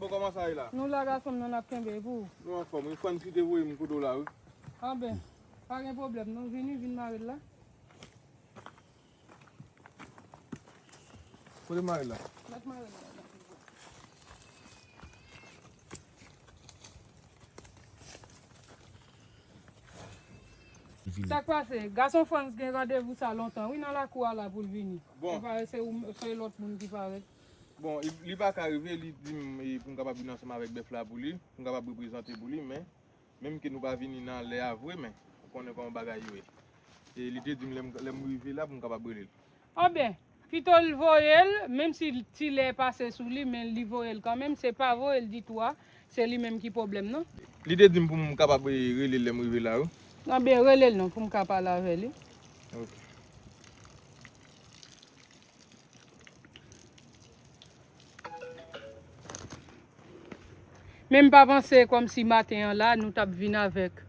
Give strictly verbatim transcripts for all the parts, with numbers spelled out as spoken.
Bon, kòman sa ye la? Nou la, gason m, nan n ap kenbe pou ou. Nou anfòm, wi. Frans ki te voye m kote w la, wi. Anben, pa gen pwoblèm, non. Vini, vin mare l la. Kote mare la? Mèt mare la. Sa k pase? Gason Frans gen randevou sa lontan, wi, nan lakou a la pou l vini. Bon. Se pa, se ou, se lòt moun ki parèt. Bon, li, li pa ka rive, li di m, e, pou m kapab vin ansanm avèk bèf la pou li, pou m kapab reprezante pou li, men menm ke nou pa vini nan lè a vre, men ou konnen kòman bagay yo ye. E li te di m lè m, lè m rive la pou m kapab rele l. Anben, pito l voye l, menm si ti lè pase sou li, men li voye l kanmenm, se pa voye l ditou a, se li menm ki pwoblèm nan. Li te di m pou m kapab, e, rele l lè m rive la, wi. Anben, rele l non, pou m ka pale avè li. Ok. Men m pa panse kòmsi maten an la, nou t ap vin avèk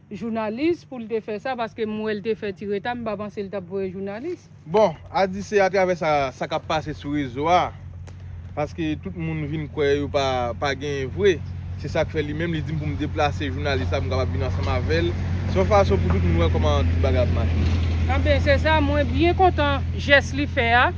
jounalis pou l te fè sa, paske m wè l te fè ti reta, m pa panse l t ap voye jounalis. Bon, a di se atravè sa, sa k ap pase sou rezo a, paske tout moun vin kwè yo pa, pa genyen vre. Se sa k fè li menm, li di m pou m deplase jounalis la, pou m kapab vin ansanm avè l. Se yon fason pou tout moun wè kòman tout bagay ap mache. Anben, se sa, mwen byen kontan jès li fè a.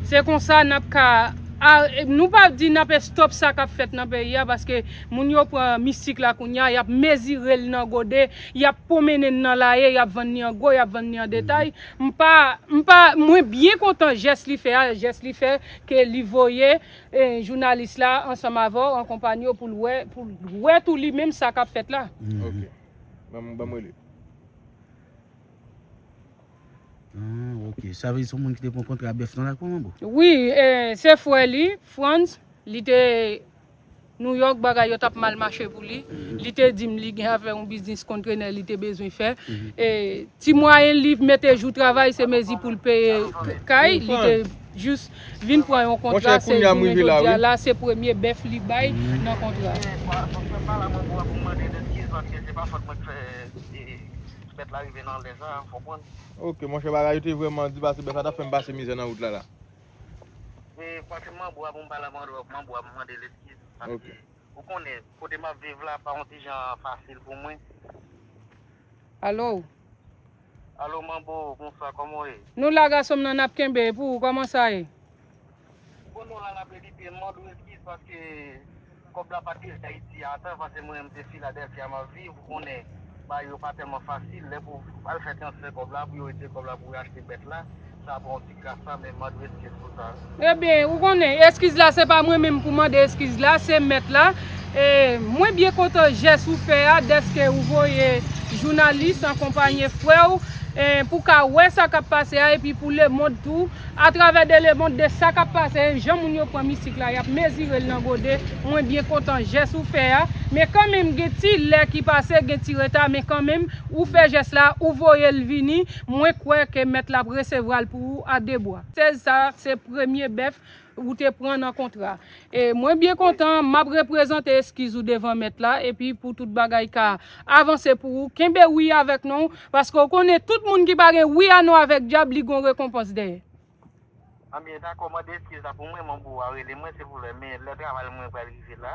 Se konsa n ap ka, a, nou pa di n ap estòp sa k ap fèt nan peyi a, paske moun yo pran mistik la kounye a, y ap mezire l nan gode, y ap pwomennen l nan laye, y ap vann li an gwo, y ap vann li an detay. M pa, m pa, mwen byen kontan jès li fè a, jès li fè ke li voye, e, jounalis la ansanm avè w, an konpanyi w, pou l wè, pou l wè tou li menm sa k ap fèt la. Ok. Ban m, ban m rele. Ah, ok. Sa vle di se yon moun ki te pran kontra bèf nan lakou an, Manbo? Wi, e, se frè li, Frantz, li te Nouyòk, bagay yo t ap mal mache pou li. Li te di m li gen afè yon biznis kontrenè li te bezwen fè. E, ti mwayen li mete jou travay, se mezi pou l peye k-, kay, li te jis vin pran yon kontra, se jounen jodi a la, se premye bèf li bay nan kontra. Bèt la rive nan lè sa, w konprann? Ok, monchè, bagay yo te vrèman di, paske bèt la t ap fè m pase mizè nan wout la, la. E, paske manbo a pou m pale a manbo a, manbo a pou m mande l eskiz, paske ou konnen, kote m ap viv la, pa yon ti jan fasil pou mwen. Alo? Alo, manbo, bonswa, kòman w ye? Nou la, gason m nan, n ap kenbe pou ou, kòman sa ye? Bon, nou la, n ap edite, m mande w eskiz paske kòb la pa t rive Ayiti a tan, paske mwen menm se Filadèlfya m ap viv, ou konnen, bagay yo pa tèlman fasil, lè pou al fè transfè kòb la, pou yo retire kòb la, pou yo achte bèt la, sa pran yon ti kras la, men m mande w eskiz pou sa. Ebyen, ou konnen, eskiz la, se pa mwen menm pou mande eskiz la, se mèt la. E, mwen byen kontan jès ou fè a, dèske ou voye jounalis ankonpanye frè w, e, pou ka wè sa k ap pase a, epi pou lemonn tou, atravè de lemonn, de sa k ap pase, jan moun yo pran mistik la, y ap mezire l nan gode. Mwen byen kontan jès ou fè a. Men kanmenm, gen ti lè ki pase, gen ti reta, men kanmenm, ou fè jès la, ou voye l vini. Mwen kwè ke mèt la ap resevwa l pou ou a de bra. Sèz sa, se premye bèf ou te pran nan kontra. E mwen byen kontan, m ap reprezante eskiz ou devan mèt la, epi pou tout bagay ka avanse pou ou. Kenbe wi avèk non, paske w konnen tout moun ki pa gen wi a non avèk dyab, li gon rekonpans dèyè. Anbyen, dakò, mande eskiz la pou mwen, manbo a rele mwen, se pou lè, men lè travay mwen pral rive la.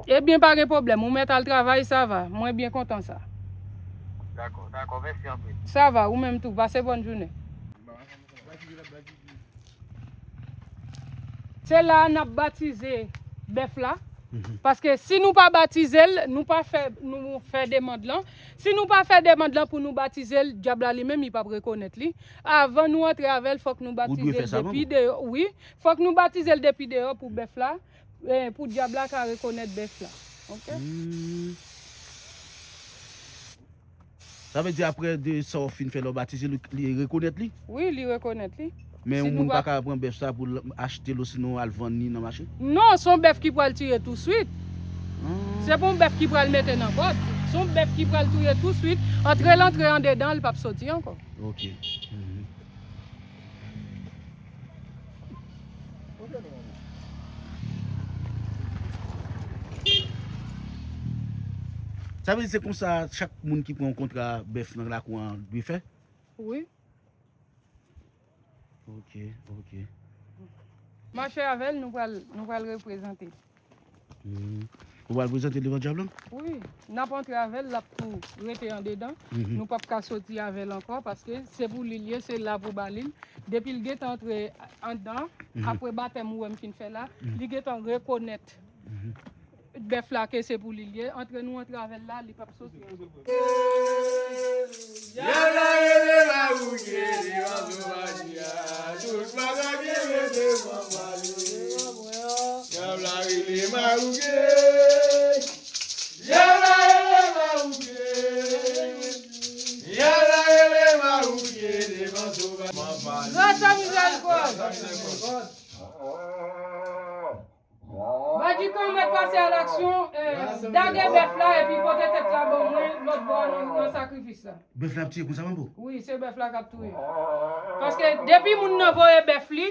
Ebyen, pa gen pwoblèm, ou mèt al travay, sa va. Mwen byen kontan sa. Dakò, dakò, mèsi anpil. Sa va, ou menm tou, pase bòn jounen. Se la a n ap batize bèf la. Paske si nou pa batize l, nou pa fè, nou fè demann lan. Si nou pa fè demann lan pou nou batize l, dyab la li menm, li p ap rekonèt li. Avan nou antre avè l, fòk nou batize l depi deyò. Wi, fòk nou batize l depi deyò pou bèf la, e, pou dyab la ka rekonèt bèf la. Ok? Sa vle di apre de sa w fin fè lè w batize l, li rekonèt li? Wi, li rekonèt li. Men yon moun pa ka pran bèf sa pou l achte l osinon al vann li nan mache? Non, se yon bèf ki pral tiye touswit. Se pa yon bèf ki pral mete nan vant. Se yon bèf ki pral touye touswit. Antre l antre andedan, l p ap soti ankò. Ok. Sa vle di se konsa chak moun ki pran yon kontra bèf nan lakou an dwe fè? Wi. Ok, ok. Mache avè l, nou pral, nou pral reprezante. Ou pral prezante l devan dyab lan? Wi, n ap antre avè l, l ap tou rete andedan. Nou p ap ka soti avè l ankò, paske se pou li l ye, se la pou ba li l. Depi l gentan antre anndan, apre batèm ou wè m fin fè la, li gentan rekonèt bèf la ke se pou li l ye. Antre nou antre avè l la, li p ap soti ankò. Dyab la rele mawouje devan sovaji a, tout bagay ki rete manmale. Dyab la rele mawouje. Dyab la rele mawouje. Dyab la rele mawouje devan sovaji a. Gras a mizèrikòd. Badikan mèt pase a laksyon, dage bèf la epi pote tèt la ban mwen lòt bò a nan, nan sakrifis la. Bèf la ap tiye konsa manbo? Wi, se bèf la k ap touye. Paske depi moun nan voye bèf li,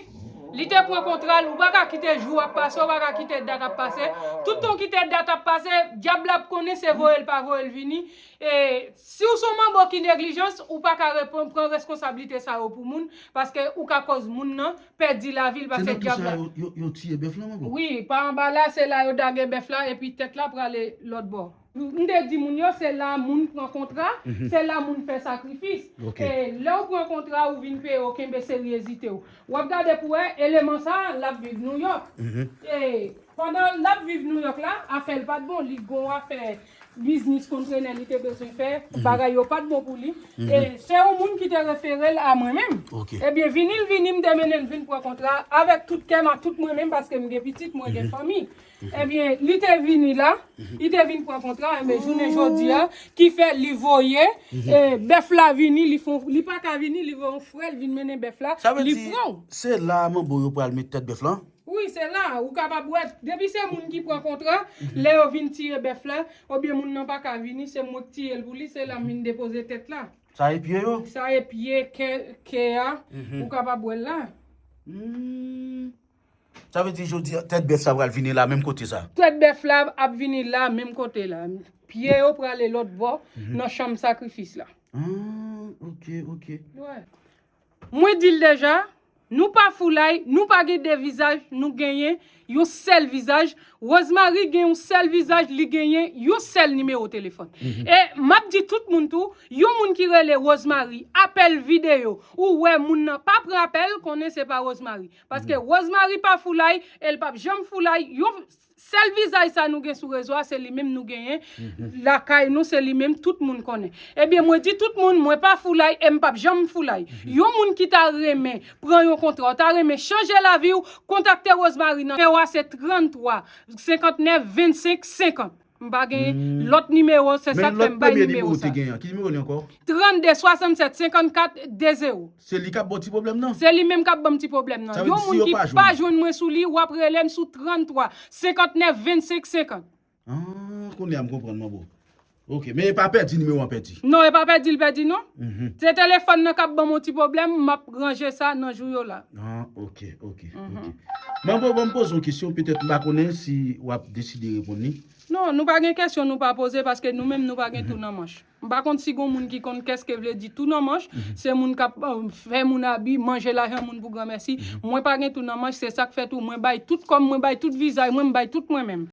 li te pran kontra l, ou pa ka kite jou ap pase, ou pa ka kite dat ap pase. Tout tan w kite dat ap pase, dyab la ap konnen se voye l pa voye l vini. E si w se yon manbo ki neglijans, ou pa ka reponn, pran reskonsablite sa yo pou moun, paske ou ka kòz moun nan pèdi lavi l paske dyab la. Se nan tou sa yo, yo, yo tiye bèf lan manbo? Wi, pa anba la, se la yo dage bèf la epi tèt la prale lòt bò. M te di moun yo, se la moun pran kontra, se la moun fè sakrifis. E lè w pran kontra, ou vin peye, w kenbe seryezite w. W ap gade pou wè, eleman sa, l ap viv Nouyòk. E pandan l ap viv Nouyòk la, afè l pa t bon, li gon afè biznis konn trennen li te bezwen fè, bagay yo pa t bon pou li. E se yon moun ki te refere l a mwen menm. Ebyen, vini l vini, m te mennen l vin pran kontra avèk tout kè m, ak tout mwen menm, paske m gen pitit, mwen gen fanmi. Ebyen, li te vini la, li te vin pran kontra, ebyen, jounen jodi a, ki fè li voye, e, bèf la vini, li fè, li pa ka vini, li voye yon frè l vin mennen bèf la, li pran w. Se la manbo yo pral met tèt bèf lan? Wi, se la, ou kapab wè, depi se moun ki pran kontra, lè yo vin tiye bèf la, oubyen moun nan pa ka vini, se mwen k tiye l pou li, se la m vin depoze tèt la. Sa e pye yo? Sa e pye, kè, kè a, ou kapab wè l la. Sa vle di jodi a, tèt bèf sa pral vini la menm kote sa? Tèt bèf la ap vini la menm kote la. Pye yo prale lòt bò nan chanm sakrifis la. Ah, ok, ok. Mwen di l deja, nou pa foulay, nou pa gen de vizaj, nou genyen yon sèl vizaj. Rosemary gen yon sèl vizaj, li genyen yon sèl nimewo telefòn. E m ap di tout moun tou, yon moun ki rele Rosemary, apèl videyo, ou wè moun nan pa pran apèl, konnen se pa Rosemary. Paske Rosemary pa foulay, e l p ap janm foulay. Yon sèl vizaj sa nou gen sou rezo a, se li menm nou genyen. Lakay nou, se li menm tout moun konnen. Ebyen, mwen di tout moun, mwen pa foulay e m p ap janm foulay. Yon moun ki ta renmen pran yon kontra, ou ta renmen chanje lavi w, kontakte Rosemary nan nimewo a se tranntwa, senkantnèf, vennsenk, senkant. M pa gen lòt nimewo, se sa k fè m bay nimewo sa. Men lòt premye nimewo w te gen an, ki nimewo li ankò? Trannde swasannsèt senkannkat de zewo. Se li k ap ba w ti pwoblèm nan? Se li menm k ap ban m ti pwoblèm nan. Yon moun ki pa jwenn mwen sou li, w ap rele m sou tranntwa, senkantnèf, vennsenk, senkant. Ah, kounye a m konprann, manbo. Ok, men e pa pèdi nimewo an pèdi? Non, e pa pèdi l pèdi non. Se telefòn nan k ap ban m yon ti pwoblèm, m ap ranje sa nan jou yo la. Ah, ok, ok, ok. Manbo, ban m poze w kesyon, petèt m pa konnen si w ap deside reponn li. Non, nou pa gen kesyon nou pa poze paske nou menm nou pa gen tou nan manch. M pa konn si gon moun ki konn kès ke vle di tou nan manch, se moun k ap fè moun abi, manje lajan moun pou granmèsi. Mwen pa gen tou nan manch, se sa k fè tou mwen bay tout kò m, mwen bay tout vizaj mwen, m bay tout mwen menm.